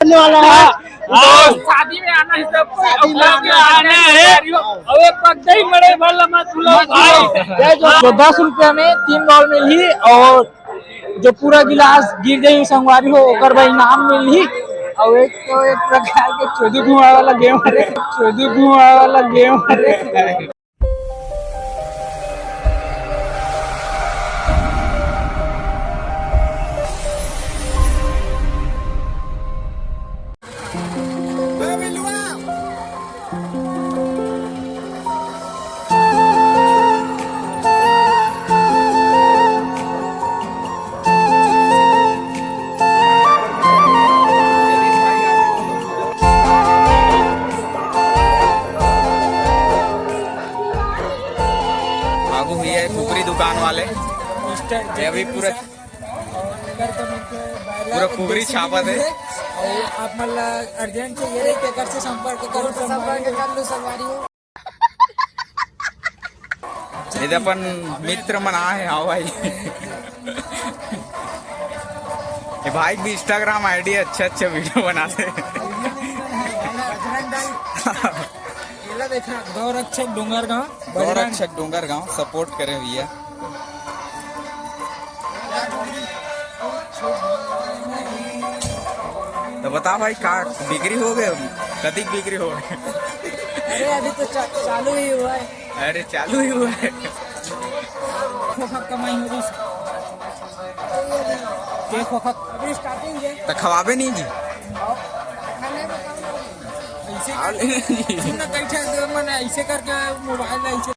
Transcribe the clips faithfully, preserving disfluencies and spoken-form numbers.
करने वाला है। हाँ। और शादी में आना है सबको, शादी में आना है। और एक पग दही मड़ई भर ला मत भूलो भाई। जो दस रुपया में तीन बाउल मिलही और जो पूरा गिलास गिर जाही संगवारी हो, ओकर बर इनाम मिलही। और एक तो एक प्रकार के चोदू धुआं वाला गेम हरे, चोदू धुआं वाला गेम हरे। आगू भैया कुकरी दुकान वाले, ये अभी पूरा, पूरा कुकरी छापत हे। और आप मन ला urgent चाहिए रही, केकर से संपर्क करूँ? संपर्क कर लो संगवारी हो। ये तो अपन मित्र मन आए हे, आओ भाई। ये भाई भी Instagram ID हे, अच्छे अच्छे video बनाथे। बजरंग दल। ये ला देखना, गौरक्षक डोंगरगांव। गौरक्षक डोंगरगांव, support करें भैया। तो बता भाई, का बिक्री हो गए? कतिक बिक्री हो गए? अरे, अभी तो चा-, चालू ही हुआ है। अरे, चालू ही हुआ है। खोखा कमाई हो रही। के खोखा? अभी starting है। तो खवाबे नहीं जी? ऐसे करके, सुन ना, कई ठे मन ऐसे करके mobile ऐसे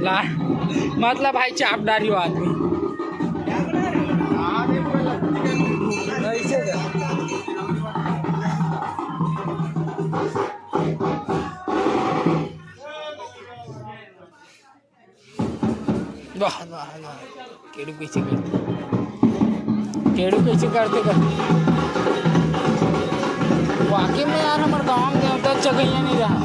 ला, मतलब भाई चाप डारियो आदमी। ऐसे जा। वाह, वाह, वाह। केड़ू कइसे करथे? केड़ू कइसे करथे कर? वाकई में यार, हमर गाँव में देवता चघइया नहीं रहा।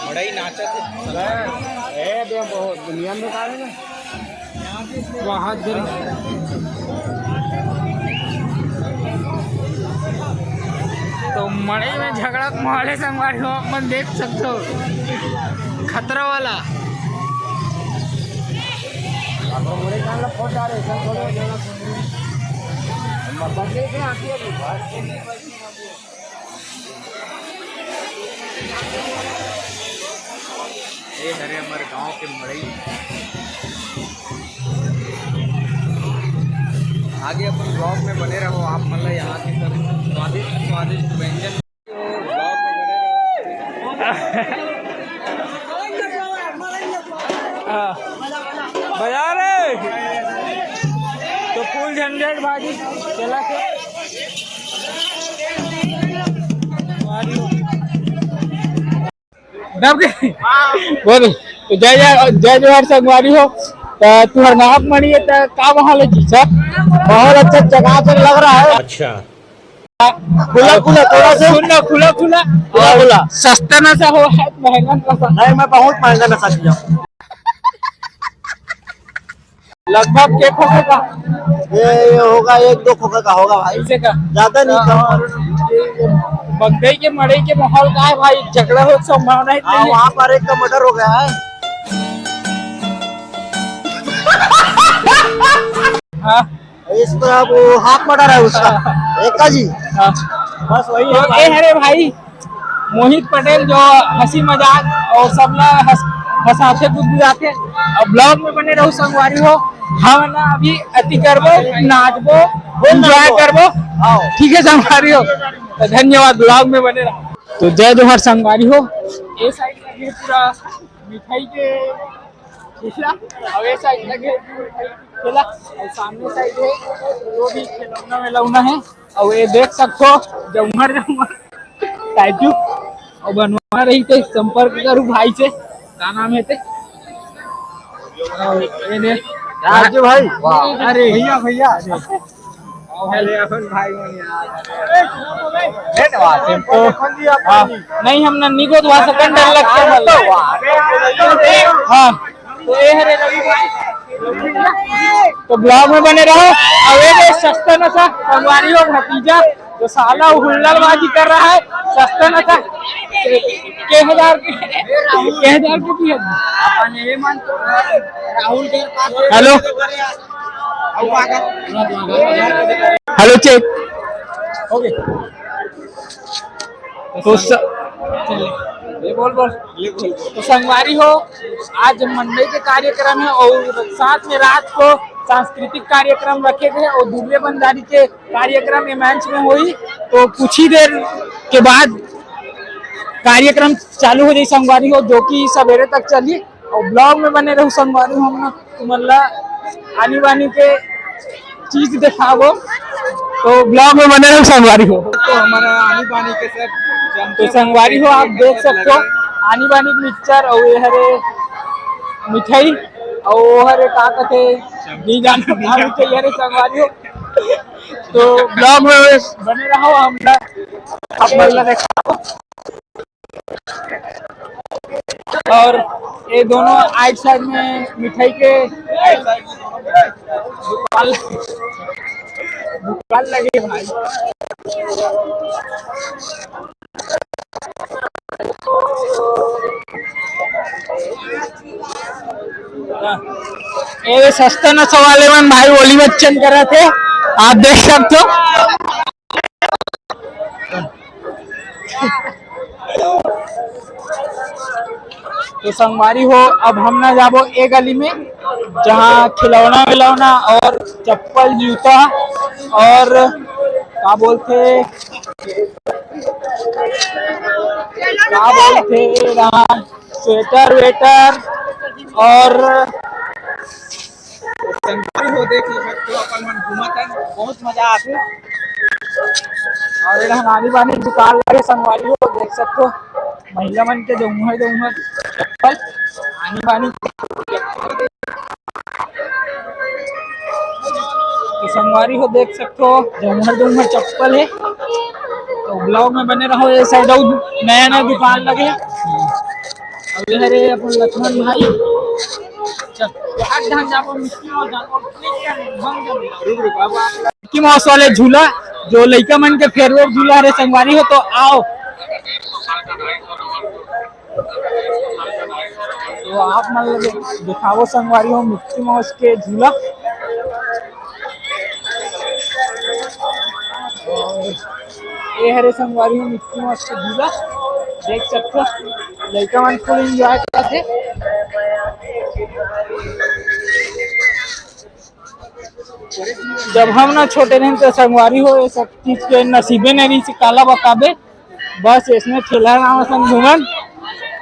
मड़ई नाचत हे। ए, दे, बहुत दुनिया में का है ना? वहाँ दे। तो मड़ई में झगड़ा के माहौल हे संगवारी हो, अपन देख सकते हो, खतरा वाला। ये हरे हमर गांव के मड़ई। आगे अपन ब्लॉग में बने रहो, आप मतलब यहाँ के सब स्वादिष्ट स्वादिष्ट व्यंजन। हाँ। बजा रे। तो फुल झंझट भाजी चला के। दब गए। बोल। तो जय जय जय जोहार संगवारी हो। तो तुहर नाप मनी है तो का माहौल है जी सर? बहुत अच्छा चकाचक लग रहा है। अच्छा। खुला खुला थोड़ा सा। सुन ना, खुला खुला। खुला खुला। सस्ता नशा हो है, महंगा नशा? नहीं, मैं बहुत महंगा नशा किया। लगभग के खोखे का? ये होगा एक दो खोखे का होगा भाई। ऐसे का? ज्यादा नहीं, हाँ, कम। बगदई के मड़ई के माहौल का है भाई, झगड़ा हो संभावना है हाँ, नहीं। वहाँ पर एक का मर्डर हो गया है। हाँ। इस पर अब वो हाफ मर्डर है उसका। एक का जी। हाँ। बस वही तो है भाई। ए हरे भाई, मोहित पटेल जो हंसी मजाक और सबला हंस-, हंसाथे गुदगुदाथे। अब ब्लॉग में बने रहो संगवारी हो। हम ना अभी अति करबो, नाचबो, एंजॉय करबो। आओ। ठीक है संगवारी हो, तो धन्यवाद, ब्लॉग में बने रहो। तो जय जोहार संगवारी हो। ये साइड में भी पूरा मिठाई के ठेला, और ये साइड लगे ठेला, और सामने साइड है वो भी खिलौना विलौना है। और ये देख सकते हो जमर जमर टैटू, और बनवा रही थे, संपर्क करूँ भाई से, का नाम है ते? और ये ने राजू भाई। वाह। अरे भैया, भैया। अरे अपन भाई मन यार। भेंट बात है तो। हाँ। नहीं, हम नन्नी को दुआ सकन डर लगता है मतलब। हाँ। तो ये हरे रवि भाई। तो ब्लॉग में बने रहो। अब ये सस्ता नशा संगवारी हो भतीजा, जो साला हुल्लड़बाजी कर रहा है, सस्ता नशा। के हजार के, के हजार के भी है। अपन ये मान तो राहुल के पास हेलो। Hello, check. ओके। तो स-, ये बोल, बोल। तो संगवारी हो, आज मंडई के कार्यक्रम है और साथ में रात को सांस्कृतिक कार्यक्रम रखे गए और दुबले भंडारी के कार्यक्रम ये मंच में होई। तो कुछ ही देर के बाद कार्यक्रम चालू हो जाई संगवारी हो, जो कि सवेरे तक चली। और ब्लॉग में बने रहू संगवारी हो, हम तुमन ला आनी बानी के चीज देखाबो, तो ब्लॉग में बने रहू संगवारी हो। तो हमारा आनी बानी के सब जमते तो संगवारी हो, आप देख सकते हो आनी बानी मिक्सचर और ये हरे मिठाई और वो हरे का कहते नहीं जानते नाम के ये हरे संगवारी हो। तो ब्लॉग में बने रहो, हम आप मन ला देखाबो। और ये दोनों आइट साइड में मिठाई के दुकान, दुकान लगे भाई। ये सस्ता नशा वाले मन भाई ओली बच्चन करा थे, आप देख सकते हो। तो संगवारी हो, अब हम ना जाबो ए गली में, जहाँ खिलौना विलौना और चप्पल जूता और का बोलते, का बोलते, स्वेटर वेटर और संगवारी हो देख सकते हो, अपन मन घूमत हन, बहुत मजा आथे। और ये हमारी बानी दुकान लगे संगवारी हो देख सकते हो, महिला मन के जमुहर जमुहर चप्पल आनी बानी। तो संगवारी हो देख सकते हो जमुहर जमुहर चप्पल है। तो ब्लॉग में बने रहो, ये साइड नया नया दुकान लगे। अब ये हरे अपन लक्ष्मण भाई। चल, हट ढंग जाबो मिस्त्री और जाबो। रुक, रुक, अब आप मिक्की माउस वाले झूला, जो लइका मन के फेवरेट झूला हरे संगवारी हो, तो आओ। तो आप मन ल दे-, दिखाओ संगवारी हो मिक्की माउस के झूला। ये हरे संगवारी हो मिक्की माउस के झूला, देख सकते हो लइका मन फुल एंजॉय करत हे। जब हम ना छोटे रहेन तो संगवारी हो, ये सब चीज के नसीबे नहीं रही, काला बताबे। बस इसने ठेला नाम सन घूमन।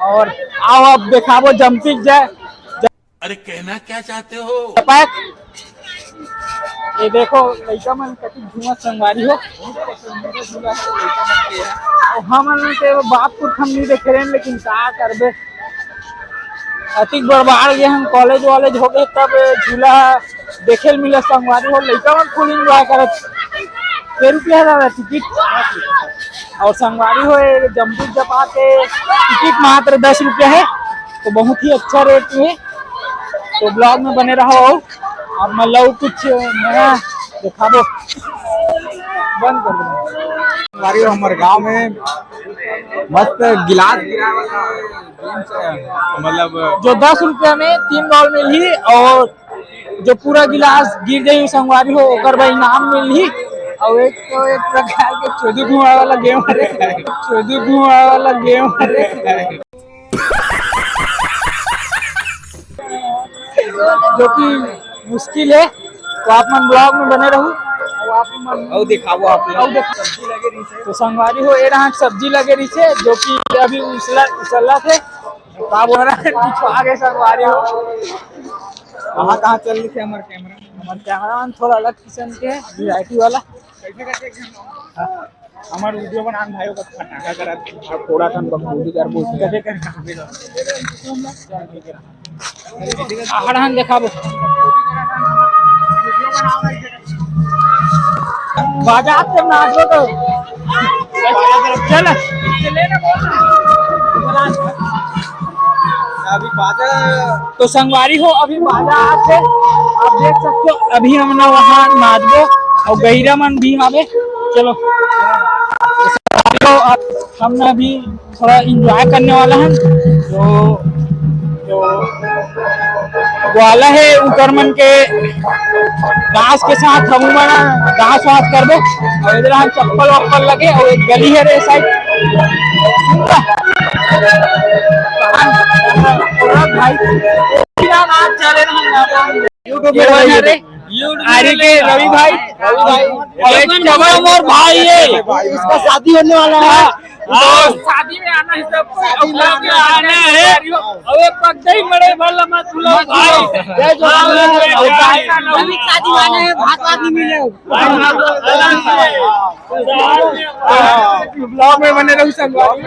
और आओ, अब देखाबो जंपिंग जैक। अरे, कहना क्या चाहते हो? जपाक। ये देखो, लइका मन कति घूमत संगवारी हो। और हमन के बाप पुरख हम नहीं देखे रहेन, लेकिन का करबे, अतिक बड़बाड़ गए हम, कॉलेज वॉलेज हो गए, तब झूला देखे ल मिला संगवारी हो। लइका मन फुल एंजॉय करत। के रुपया है दादा टिकट? और संगवारी हो, ये जंपिंग जपाक के टिकट मात्र दस रुपया है, तो बहुत ही अच्छा रेट में। तो ब्लॉग में बने रहो, अब मतलब कुछ नया दिखाबो। बंद कर दो। संगवारी हो, हमर गांव में मस्त गिलास गिराए वाला games है, मतलब जो दस रुपया में तीन बॉल मिलही और जो पूरा गिलास गिर जाही संगवारी हो, ओकर बर इनाम मिलही। और एक तो एक प्रकार के चोदी धुआं वाला गेम हरे, चोदी धुआं वाला गेम हरे, जो कि मुश्किल है। तो आप मन ब्लॉग में बने रहू। और आप मन अउ दिखाबो आप लोग। अउ दिखा-, तो संगवारी हो, ये रहा सब्जी लगे रही से, जो कि अभी उसला उसला थे। का बोल रहा है, पीछे आगे संगवारी हो। कहाँ कहाँ चल रही थे हमारे कैमरा? हमारे कैमरा मैन थोड़ा अलग किस्म के, वीआईपी वाला। हमार वीडियो बनान भाई, ओकर फटाका करत और थोड़ा कन बकबूदी कर बोल। कदे कर आहड़हन देखाबो। बाजा आप जब नाचो तो चल। अभी बाजा तो संगवारी हो, अभी बाजा आथे, आप देख सकते हो। अभी हम ना वहाँ नाचबो और गहिरा मन भी हवे। चलो, तो अब हम ना अभी थोड़ा एंजॉय करने वाला है। तो जो वाला है, उकर मन के डांस के साथ हम मन डांस वांस करबो। और इधर हम चप्पल वप्पल लगे और एक गली है रे साइड। भाई, YouTube में ये वाला रे। आरे के रवि भाई, रवि भाई, और एक चमन मोर भाई है। इसका शादी होने वाला है। हाँ, शादी में आना है सबको। शादी में आना है। और ये पगड़ी मड़े भला मत भूलो भाई। जय जोहार। अभी शादी में आना है, भात वात नहीं मिले। ब्लॉग में बने रहू संगवारी।